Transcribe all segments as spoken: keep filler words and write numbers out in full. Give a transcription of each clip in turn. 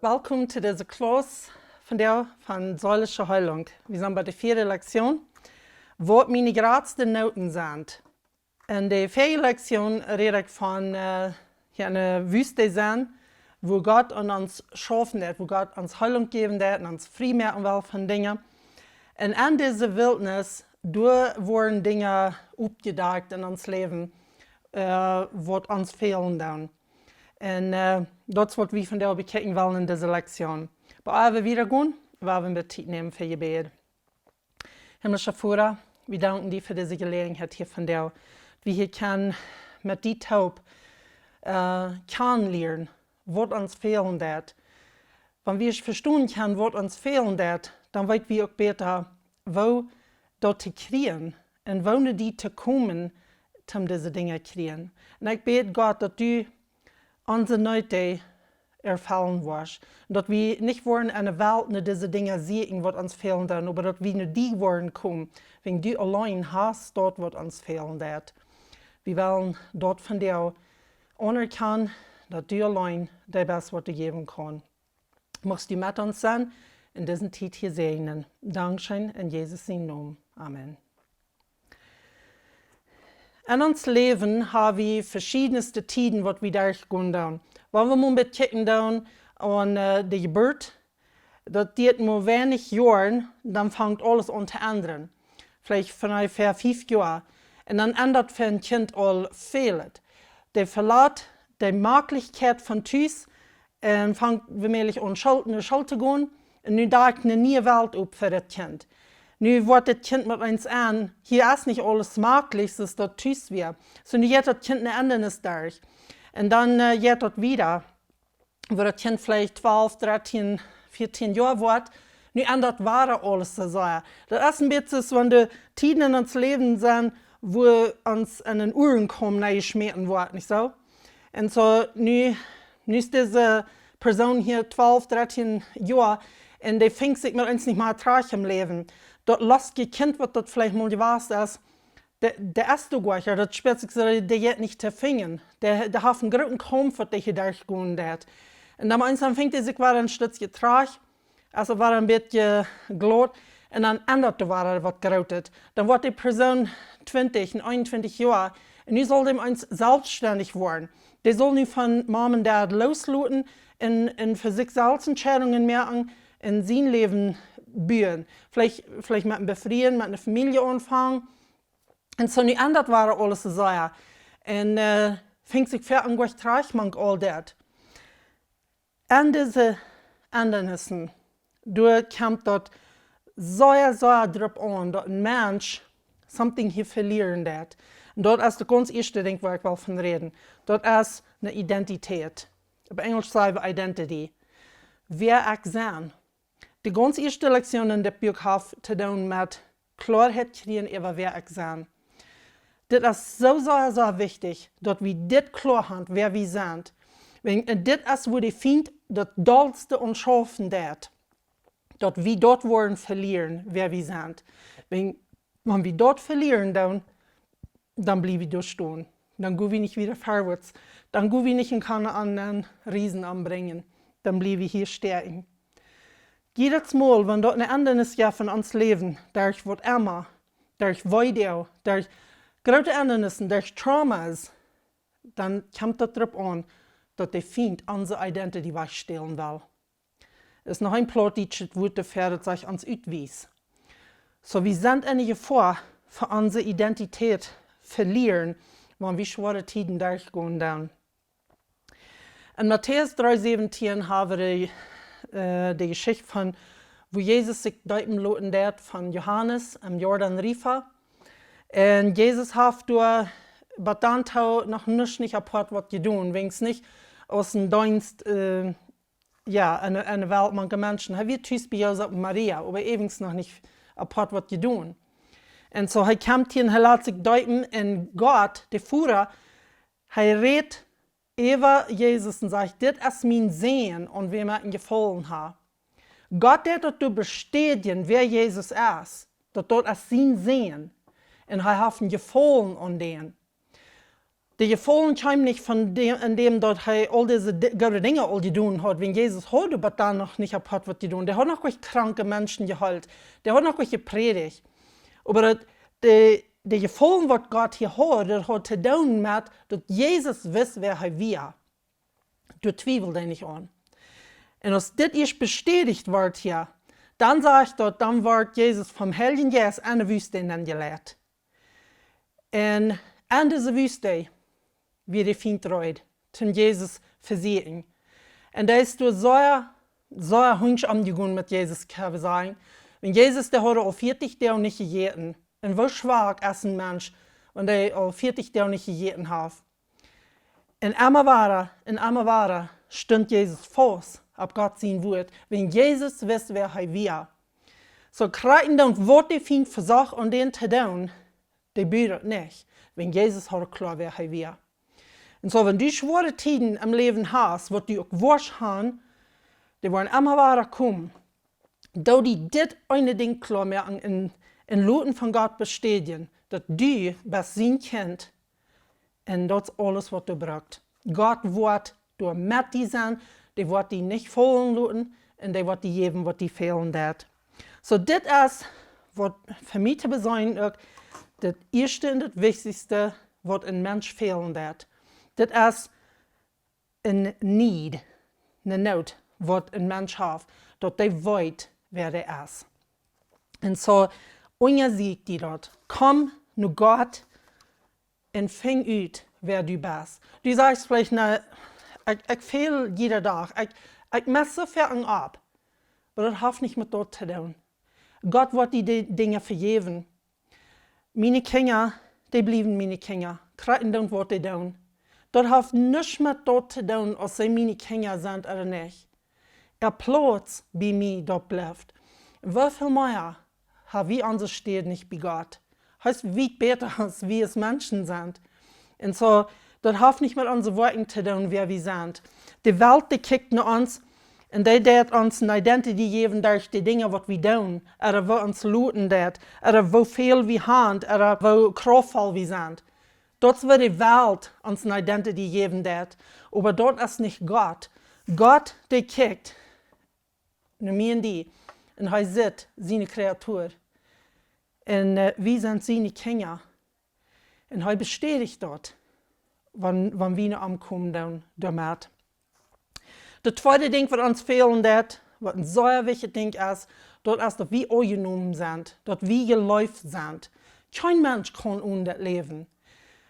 Welkom to dise Klauss vondoag von seelische Heilunk. Wie sent bie de vieede Lektion, waut miene jratste Nooten sent. En de vieede Lektion räd ekj von, äh, hia enne Wüste sennen, wua Gott aun ons schaufen deed, wua Gott ons Heilunk jäwen deed un ons frie moaken well von Dinja. Un en dise Wiltnis, doa woaren Dinja oppjedakjt en ons Läwen, äh, waut ons fälen doonen. Un, äh, daut es waut wie vondoag bekjikjen wellen en dise Lektion. Oba ea wie wieda gonen, well wie een bät Tiet nämen fa Jebäd. Himmlischa Voda, wie danken die fa dise Jeläajenheit hia vondoag. Wie hia kjennen met die toop, äh, kjanen lieren, waut ons fälen deed. Wan wie vestonen kjennen, waut ons fälen deed, dan weet wie uk bäta, woo daut to kjrieen un woo no die to komen, om dise Dinja kjrieen. Un ekj bäd, Gott, daut du onse Needs erfellen woascht. Daut wie nich woaren en de Welt no dise Dinja sieekjen, waut ons fälen doonen, oba daut wie no die woaren komen, wäajen du auleen hast daut, waut ons fälen deed. Wie wellen daut vondoag aunerkjanen, daut du auleen dee best, waut du jäwen kaust. Muchst du met ons sennen un dise Tiet hia säajnen. Dankscheen en Jesus sienen Nomen. Amen. En ons Läwen ha wie veschiedne Tieden, waut wie derchgonen doonen. Wan wie mol een bät kjikjen doonen aun, äh, de Jeburt, daut diet mau weinich Joaren, dan fangt aules aun to endren. Veleicht von onjefäa fief Joa. Un dan endat fa een Kjint aul väl. Dee velat de Mäajlichkjeit von Tus un fangt womäajlich aun School, no School to gonen. Un nu deit sikj eene niee Welt opp fa daut Kjint. Nu woat daut Kjint met eens aun, hia es nich aules mäajlich, soo aus daut tus wia. Soo, nu jeit daut Kjint eene Endanis derch. Un dan, äh, jeit daut wieda, wua daut Kjint veleicht twalf, dartieen, vieetieen Joa woat. Nu endat wada aules soo sea. Daut es een bät soo aus wan de Tieden en ons Läwen sent, wua ons en dän Uagen kaum nenjeschmäten woat, nich soo? Un soo, nu, nu es dise Persoon hia twalf, dartieen Joa un dee finjt sikj met eens nich mea trigj em Läwen. Daut latste Kjint, waut daut veleicht mol jewast es, dee, dee es doa goanich, daut spieet sikj soo, dee jeit nich to finjen. Dee, dee haft een grooten Kaumf, waut dee hia derchgonen deit. Un dan met eens dan finjt dee sikj wada een Stekj trigj, es et wada een bät glaut, un dan endat doa wada waut Grootet. Dan woat dee Persoon twintich un eenuntwintich Joa, un nu saul dee eens selfststendich woaren. Dee saul nu von Mom un Dad losloten un, un fa sikj selfst Entscheidungen moaken un sien Läwen buen. Veleicht, veleicht met een Befrieen, met eene Famielje aunfangen. Un soo nu endat wada aules soo sea. Un, äh, finjt sikj wada een goot trigj mank aul daut. En dise Endanissen, doa kjemt daut sea, sea drop aun, daut een Mensch something hia velieren deit. Un daut es daut gaunz ieeschte Dinkj, wua ekj well von räden. Daut es eene Identität. Opp Enjelsch saj wie identity. Wäa ekj sie. De gaunz ieeschte Lektion en dit Buak haft to doonen met Kloaheit kjrieen äwa wäa ekj sie. Dit es soo, soo, soo wichtich, daut wie dit kloa haben, wäa wie sent. Wäajen, un dit es, wua de Fient daut dollste aun schaufen deit, daut wie daut woaren velieren, wäa wie sent. Wäajen, wan wie daut velieren doonen, dan bliew wie doa stonen. Dan go wie nich wieda verwoats. Dan go wie nich en Kanaan un Riesen ombrinjen. Dan bliew wie hia stonen. Jiedet Mol, wan daut eene Endanis jeft en ons Läwen, derch waut emma, derch Weedoag, derch groote Endanissen, derch Traumas, dan kjemt daut drop aun, daut de Fient onse Identity wajchstälen well. Es noch een plautdietschet Wuat doafäa, daut sajcht ons utwiesen. Soo, wie sent en Jefoa fa onse Identität velieren, wan wie schwoare Tieden derchgonen doonen. En Matäus dree säwentieen haben wie de, äh, de Jeschicht von, wua Jesus sikj deepen loten deed von Johanes em Jordan River. Un Jesus haft doa bat dan too noch nuscht nich apoat waut jedonen, weens nich aus een Deenst, äh, jo, en, en de Welt mank de Menschen. Hee wia tus bie Josef un Maria, oba eewens noch nich apoat waut jedonen. Un soo, hee kjemt hia un hee lat sikj deepen un Gott, de Voda, hee rät äwa Jesus un sajcht: "Dit es mien Sän, aun wäm ekj Jefaulen hab." Gott deit daut doa bestädjen, wäa Jesus es, daut daut es sien Sän. Un hee haft Jefaulen aun dän. De Jefaulen kjeem nich von däm, en däm daut hee aul dise Di-, goode Dinja aul jedonen haud. Wiels Jesus haud bat dan noch nich apoat waut jedonen. Dee haud noch goanich kranke Menschen jeheelt. Dee haud noch goanich jeprädicht. Oba daut, de, de Jefaulen waut Gott hia haud, daut haud to doonen met daut Jesus wist wäa hee wia. Doa twieweld hee nich aun. Un aus dit ieescht bestädicht wort hia, dan sajcht daut, dan wort Jesus vom Heiljen Jeist enne Wüste nenjeleit. Un enne Wüste wia de Fient reed, toom Jesus vesieekjen. Un dee es doa sea, sea hunjsch omjegonen met Jesus, kaun wie sajen. Wan Jesus, dee haud aul vieetich Doag nich jejäten. Un woo schwak es een Mensch, wan dee aul vieetich Doag nich jejäten haft? Un emma wada, un emma wada stunt Jesus faust opp Gott sien Wuat, wiels Jesus wist wäa hee wia. Soo krakjt dan waut de Fient vesocht aun dän to doonen, dee buat daut nich, wiels Jesus haud kloa wäa hee wia. Un soo, wan du schwoare Tieden em Läwen hast, waut du uk woascht han, dee woaren emma wada komen, doo die dit eene Dinkj kloa moaken un, un loten von Gott bestädjen, daut du best sien Kjint un daut es aules waut du brukst. Gott woat doa met die sennen, dee woat die nich faulen loten un dee woat die jäwen waut die fälen deit. Soo, dit es waut fa mie to beseenen uk daut ieeschte un daut wichtichste waut een Mensch fälen deit. Dit es een need, eene Noot waut een Mensch haft, daut dee weet wäa dee es. Un soo, unjasieekj die daut. Komm no Gott un finj ut wäa du best. Du sajchst veleicht, na, ekj, ekj fäl jieda Dach, ekj, ekj mess soo väl opp. Oba daut haft nich met daut to doonen. Gott woat die de Dinja vejäwen. Miene Kjinja, dee bliewen miene Kjinja. Krakjt dan waut dee doonen. Daut haft nuscht met daut to doonen, aus see miene Kjinja sent ooda nich. Äa Plauz bie mie, daut blift. Woo väl mea ha wie onse Städ nich bie Gott? Hee es wiet bäta aus wie aus Menschen sent. Un soo, daut haft nich met onse Woakjen to doonen, wäa wie sent. De Welt, dee kjikjt no ons un dee deit ons een identity jäwen derch de Dinja waut wie doonen, ooda woo ons loten deit, ooda woo väl wie han, ooda woo krauftvoll wie sent. Daut es woo de Welt ons een identity jäwen deit, oba daut es nich Gott. Gott, dee kjikjt no mie un die un hee sitt siene Kreatua. Un, äh, wie sent siene Kjinja. Un hee bestädicht daut, wan, wan wie no am komen dan doamet. Daut tweede Dinkj waut ons fälen deit, waut een sea wichtjet Dinkj es, daut es daut wie aunjenomen sent, daut wie jeleeft sent. Kjeen Mensch kaun onen daut läwen.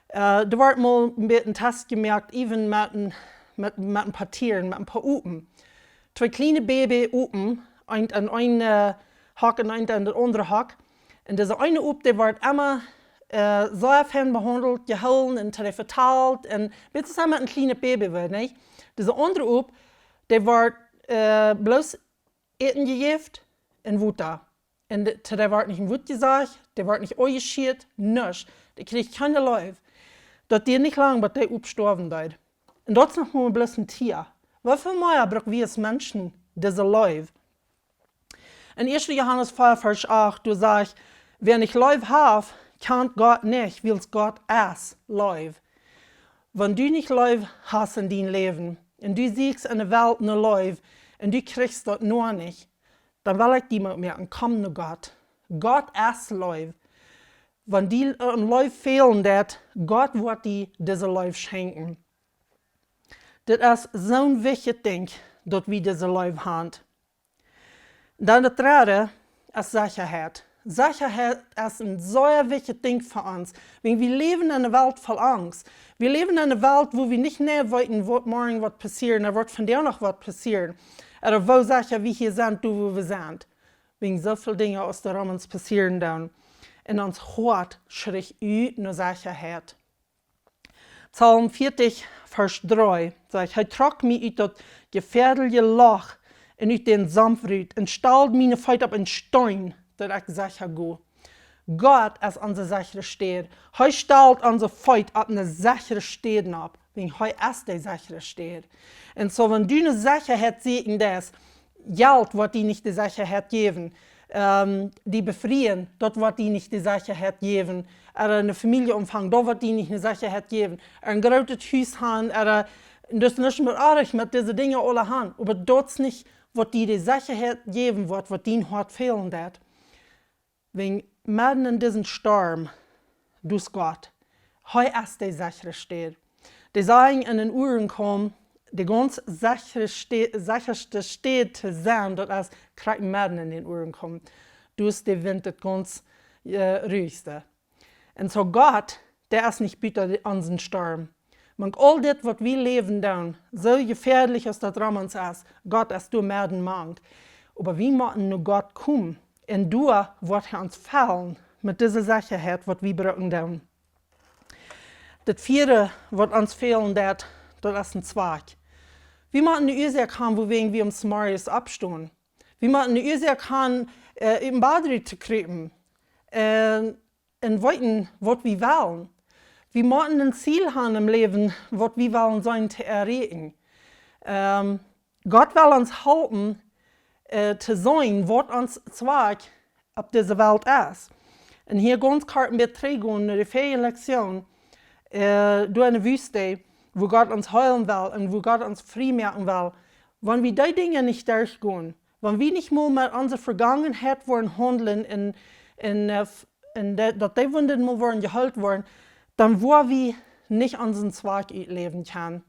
Äh, doa wort mol een bät een Test jemoakt, even met een, met, met een poa Tieren, met een poa Open. Twee kjliene Baby Open, eent aun een, äh, Hok un eent aun daut aundre Hok. Un dise eene Op, dee wort emma, äh, sea fein behaundelt, jehoolen un trefetalt un bat see met een kjlienet Baby wia, nich? Dise aundre Op, dee wort, äh, bloos Äten jejäft un Wota. Un de, dee wort nich een Wuat jesajcht, dee wort nich aunjeschieet, nuscht. Dee kjrieech kjeene Leew. Daut dieed nich lang, bat dee Op stoawen deed. Un daut es noch mau bloos een Tia. Woo väl mea bruck wie aus Menschen dise Leew? En ieeschte Johanes vea, Varsch acht, doa sajcht: Wäa nich Leew haft, kjant Gott nich, wiels Gott es Leew. Wan du nich Leew hast en dien Läwen, un du sieekjst en de Welt no Leew, un du kjrichst daut noch nich, dan well ekj die mau moaken, komm no Gott. Gott es Leew. Wan die, äh, Leew fälen deit, Gott woat die dise Leew schenkjen. Dit es soon wichtjet Dinkj, daut wie dise Leew han. Dan daut dredde es Sechaheit. Sechaheit es een sea wichtjet Dinkj fa ons. Wiels wie läwen en eene Welt voll Angst. Wie läwen en eene Welt, wua wie nich jeneiw weeten, waut morjen woat passieren, ooda woat vondoag noch waut passieren. Ooda woo secha wie hia sent, doa wua wie sent. Wäajen soo väl Dinja aus doa rom ons passieren doonen. Un ons Hoat schricht ut no Sechaheit. Psalm vieetich, Varsch dree, sajcht: Hee trock mie ut daut jefäadelje Loch un ut dän Somp rut un stald miene Feet opp een Steen, daut ekj secha go. Gott es onse sechre Städ. Hee stalt onse Feet opp eene sechre Städ opp, wiels hee es de sechre Städ. Un soo, wan du no Sechaheit sieekjen deist, Jelt woat die nich de Sechaheit jäwen. ähm, die befrieen, daut woat die nich de Sechaheit jäwen. Ooda eene Famielje aunfangen, daut woat die nich eene Sechaheit jäwen. Ooda een grootet Hus han, ooda, daut es nich mea oajch met dise Dinja aule han. Oba daut es nich, waut die de Sechaheit jäwen woat, waut dien Hoat fälen deit. Wäajen medden en disen Storm, doa es Gott. Hee es de sechre Städ. De Sajen en dän Uagen komen, de gaunz sechre Städ, sechre Städ to sennen, daut es krakjt medden en dän Uagen komen. Doa es de Wint daut gaunz, äh, ruhigste. Un soo Gott, dee es nich buta de, onsen Storm. Mank aul dit, waut wie läwen doonen, soo jefäadlich aus daut rom ons es, Gott es doa medden mank. Oba wie motten no Gott komen. Un doa woat hee ons fellen met dise Sechaheit, waut wie brucken doonen. Daut vieede, waut ons fälen deit, daut es een Zwakj. Wie motten eene Uasoak han, wuawäajen wie aum Morjes oppstonen. Wie motten eene Uasoak han, äh, em Bad rut to krupen. Un, un weeten, waut wie wellen. Wie motten een Ziel han em Läwen, waut wie wellen sennen to erreichen. Ähm, Gott well ons halpen, äh, to seenen, waut ons Zwakj opp dise Welt es. Un hia gaunz kort een bät trigjgonen no de väaje Lektion, äh, doa en de Wüste, wua Gott ons heelen well un wua Gott ons frie moaken well. Wan wie dee Dinja nich derchgonen, wan wie nich mol met onse Vegangenheit woaren haundlen un, un, äh, f-, un de-, daut dee Wunden mol woaren jeheelt woaren, dan woa wie nich onsen Zwakj utläwen kjennen.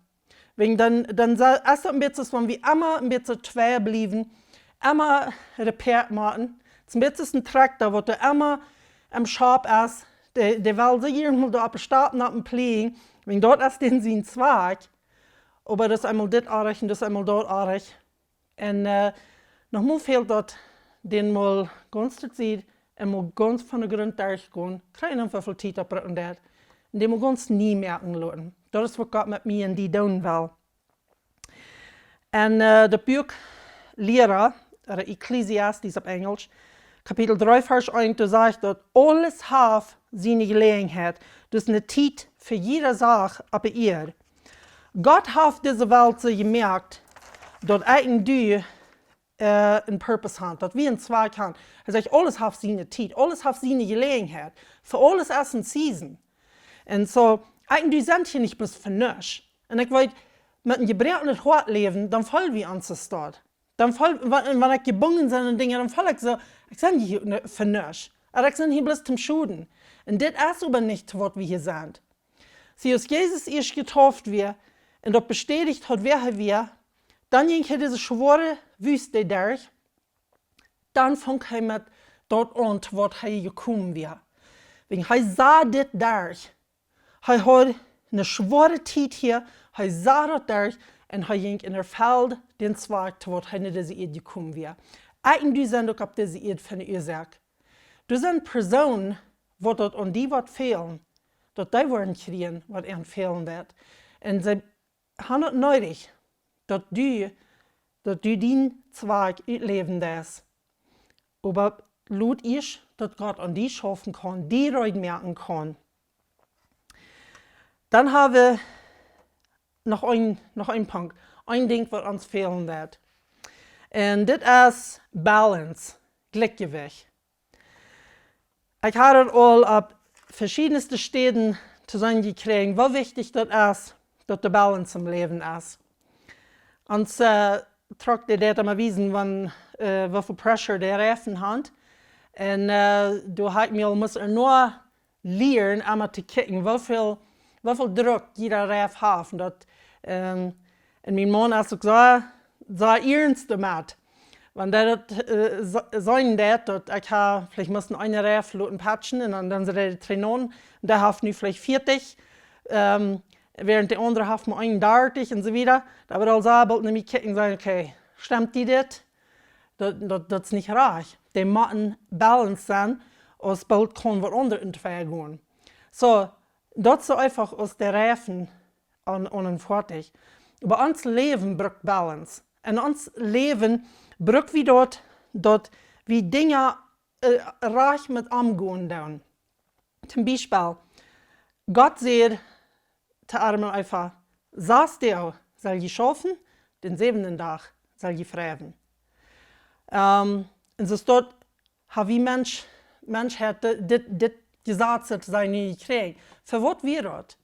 Wäajen dan, dan sa-, es daut een bät soo, wan wie emma een bät twei bliewen, emma repair moaken. Daut es een bät soo aus een Trakjta, waut doa emma aum Schaup es, dee, dee well soo jieren mol doa opp stoppen, opp een Plien. Wäajen daut es dän sien Zwakj. Oba daut es eemol dit oajch un daut es eemol daut oajch. Un, äh, noch mol fält daut, dän mol gaunz to seenen un mol gaunz von de Grunt derchgonen, kjrieen, woo väl Tiet daut brucken deit. Un dän mol gaunz nie moaken loten. Daut es, waut Gott met mie un die doonen well. Un, äh, daut Buak Liera, ooda Ecclesiastes opp Enjlisch, Kapitel dree, Varsch eent, doa sajcht daut: "Aules haft siene Jeläajenheit." Daut es eene Tiet fa jiede Sach opp de Ieed. Gott haft dise Welt soo jemoakt, daut ekj un du, äh, een Purpose han, daut wie een Zwakj han. Hee sajcht, aules haft siene Tiet, aules haft siene Jeläajenheit. Fa aules es een Season. Un soo, ekj un du sent hia nich bloos fa nuscht. Un ekj weet, met een jebroaknet Hoat läwen, dan feel wie ons soo. Dan feel, wan, wan ekj jebungen sie en Dinja, dan feel ekj soo, ekj sie hia fa nuscht. Ooda ekj sie hia bloos toom Schoden. Un dit es oba nich, waut wie hia sent. See, aus Jesus ieescht jedeept wia un daut bestädicht haud, wäa hee wia, dan jinkj hee dise schwoare Wüste derch, dan funk hee met daut aun, waut hee jekomen wia. Wäajen hee sach dit derch. Hee haud eene schwoare Tiet hia, hee sach daut derch un hee jinkj un erfeld dän Zwakj, waut hee no dise Ieed jekomen wia. Ekj un du sent uk opp dise Ieed fa eene Uasoak. Doa sent Persoonen, waut daut aun die woat fälen, daut dee woaren kjrieen, waut an fälen woat. Un see han daut needich, daut du, daut du dien Zwakj utläwen deist. Oba lot ieescht, daut Gott aun die schaufen kaun, die reed moaken kaun. Dan ha wie noch een, noch een Punkt, een Dinkj, waut ons fälen woat. Un dit es Balance, Jlikjjewicht. Ekj ha daut aul opp veschiedne Städen to seenen jekjräajen, woo wichtich daut es, daut doa Balance em Läwen es. Ons, äh, Truck, dee deit emma wiesen, wan, äh, woo väl Pressure de Reifen han. Un, äh, doa ha ekj mie aul must ea no lieren, emma to kjikjen, woo väl, woo väl Druck jieda Reif haft. Un daut, ähm, un mien Maun es uk soo, soo iernst doamet. Wan dee daut, äh, se-, seenen deit, daut ekj ha veleicht must eenen Reif loten patchen un dan, dan sent dee dree no. Un dee haft nu veleicht vieetich, ähm, wäarent de aundre haft mau eenendartich un soo wieda. Daut woat aul soo boolt no mie kjikjen un sajen, okay, stemt die dit? Daut, daut, daut es nich rajcht. Dee motten Balance sennen, aus boolt kaun waut aundret en twei gonen. Soo, daut es soo eefach aus de Reifen aun, aun een Foatich. Oba ons Läwen brukt Balance. En ons Läwen bruck wie daut, daut wie Dinja, äh, rajcht met omgonen doonen. Toom Biespel, Gott säd to Adam un Eva: "Sass Doag sell jie schaufen, dän säwenden Dach sell jie friewen." Ähm, un soo steit ha wie Mensch, Menschheit di-, dit, dit Jesaz, daut see nu jekjräajen? Fa waut wia daut?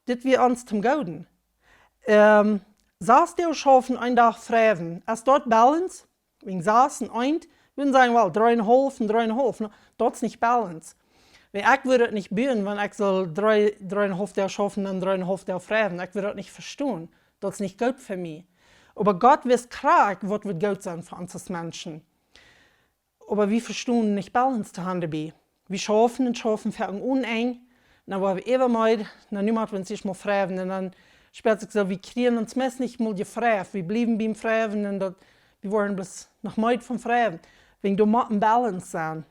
Dit wia ons toom Gooden. Ähm, sas Doag schaufen, een Dach friewen. Es daut balance? Wäajen sas un eent, wie wudden sajen, well, dree un haulf un dree un haulf. No, daut es nich balance. Wiels ekj wudd daut nich buen, wan ekj sull dree, dree un haulf Doag schaufen un dree un haulf Doag friewen. Ekj wudd daut nich vestonen. Daut es nich goot fa mie. Oba Gott wist krakjt, waut wudd goot sennen fa ons aus Menschen. Oba wie vestonen nich balance to haben doabie. Wie schaufen un schaufen fa een Onenj. Dan woa wie äwameed, dan nu mott wie ons ieescht mol friewen. Un dan spieet sikj soo, wie kjrieen ons meist nich mol jefriet. Wie bliewen biem Friewen un daut, wie woaren bloos noch meed vom Friewen. Wäajen doa mott een balance sennen.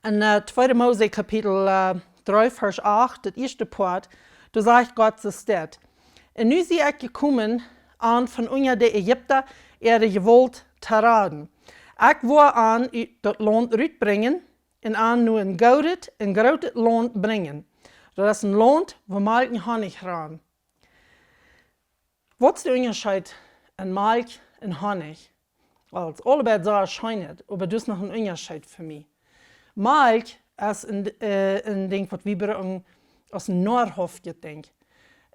En, äh, tweede Mose Kapitel, äh, dree, Varsch acht, daut ieeschte Poat, doa sajcht Gott soo dit: Un nu sie ekj jekomen, an von unja de Ägipta äare Jewault to raden. Ekj woa an ut daut Launt rutbrinjen un an no een goodet un grootet Launt brinjen. Daut es een Launt, wua Malkj un Honnich rannen. Waut es de Unjascheet en Malkj un Honnich? Well, daut es aule beid sea scheen, oba doa es noch een Unjascheet fa mie. Malkj es een, äh, een Dinkj, waut wie brucken aus een noahrhauftjet Dinkj.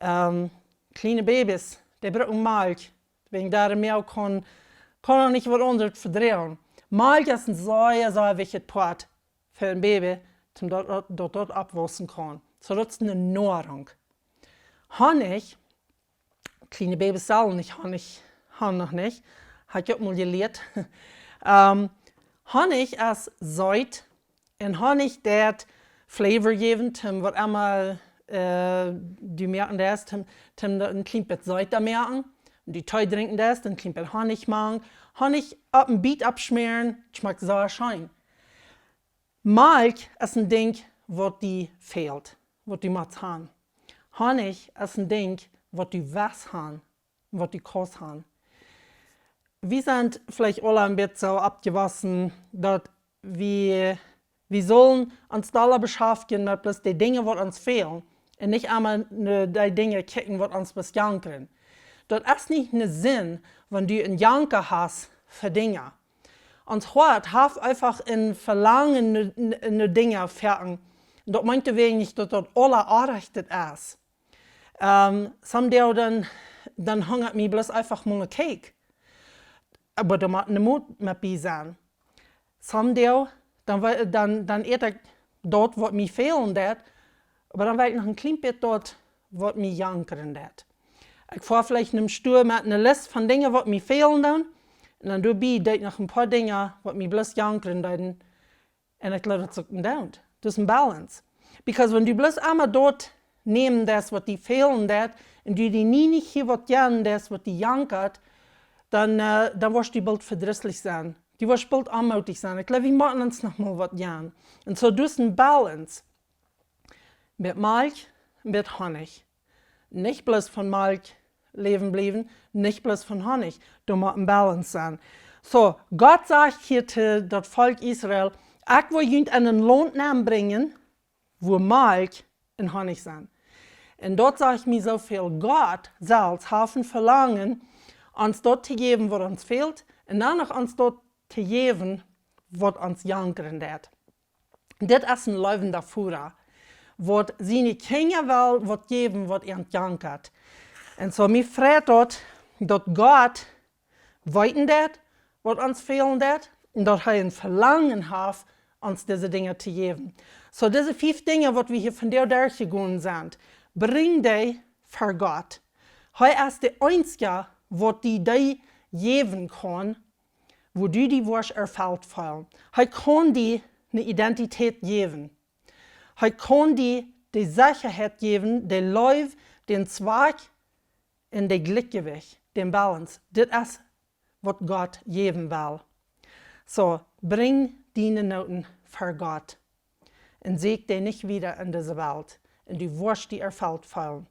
Ähm, kjliene Babys, dee brucken Malkj. Wäajen doa de Moag kaun, kaun noch nich waut aundret vedroagen. Malkj es een sea, sea wichtjet Poat fa een Baby, toom daut, daut, daut daut oppwaussen kaun. Soo daut es eene Noarunk. Honnich, kjliene Babys sellen nich Honnich haben, noch nich. Hab ekj uk mol jelieet. Ähm, Honnich es seet. Un Honnich deit Flavor jäwen, toom waut emma, äh, du moaken deist, toom, toom daut een kjlien bät seeta moaken. Un du Tee drinkjen deist, een kjlien bät Honnich mank. Honnich opp een Biet oppschmäaren, schmakjt sea scheen. Malkj es een Dinkj, waut die fält, waut du motst haben. Honnich es een Dinkj, waut du west haben, waut du kaust haben. Wie sent veleicht aule een bät soo oppjewossen, daut wie, wie sellen ons dolla beschaftjen met bloos de Dinja, waut ons fälen, un nich emma no de Dinja kjikjen, waut ons bloos jankren. Daut es nich een Senn, wan du een Janka hast fa Dinja. Ons Hoat haft eefach een Velangen no, no, no Dinja foaken. Un daut meent doawäajen nich, daut daut aula onrajcht es. Ähm, someday dan, dan hungat mie bloos eefach mol ne Cake. Oba doa mott ne Moot met bie sennen. Someday, dan, wa-, dan, dan ät ekj daut, waut mie fälen deit, oba dan well ekj noch een kjlien bät daut, waut mie jankren deit. Ekj foa veleicht nom Stua met ne List von Dinja, waut mie fälen doonen, un dan doabie deed ekj noch een poa Dinja, waut mie bloos jankren deeden. Un ekj jleew, daut es uk een Doont. Daut es een Balance. Because wan du bloos emma daut nämen deist, waut die fälen deit, un du die nie nich hia waut jäwen deist, waut die jankat, dan, äh, dan woascht du boolt vedrisslich sennen. Du woascht boolt onmootich sennen. Ekj jleew, wie motten ons noch mol waut jäwen. Un soo, daut es een Balance. Met Malkj, met Honnich. Nich bloos von Malkj läwen bliewen, nich bloos von Honnich. Doa mott een Balance sennen. Soo, Gott sajcht hia to daut Volkj Israel: Ekj woa junt en een Launt nenbrinjen, wua Malkj un Honnich sent. Un daut sajcht mie soo väl. Gott selfst haft een Velangen, ons daut to jäwen, waut ons fält, un dan noch ons daut to jäwen, waut ons jankren deit. Dit es een leewenda Voda, waut siene Kjinja well waut jäwen, waut an jankat. Un soo, mie freit daut, daut Gott weeten deit, waut ons fälen deit, un daut hee een Velangen haft, ons dise Dinja to jäwen. Soo, dise fief Dinja, waut wie hia vondoag derchjegonen sent, brinj dee ver Gott. Hee es de eensja, waut die dee jäwen kaun, wua du die woascht erfelt feelen. Hee kaun die ne Identität jäwen. Hee kaun die de Sechaheit jäwen, de Leew, dän Zwakj un de Jlikjjewicht, dän Balance. Dit es, waut Gott jäwen well. Soo, brinj diene Nooten ver Gott. Un sieekj dee nich wieda en dise Welt. Un du woascht die erfelt feelen.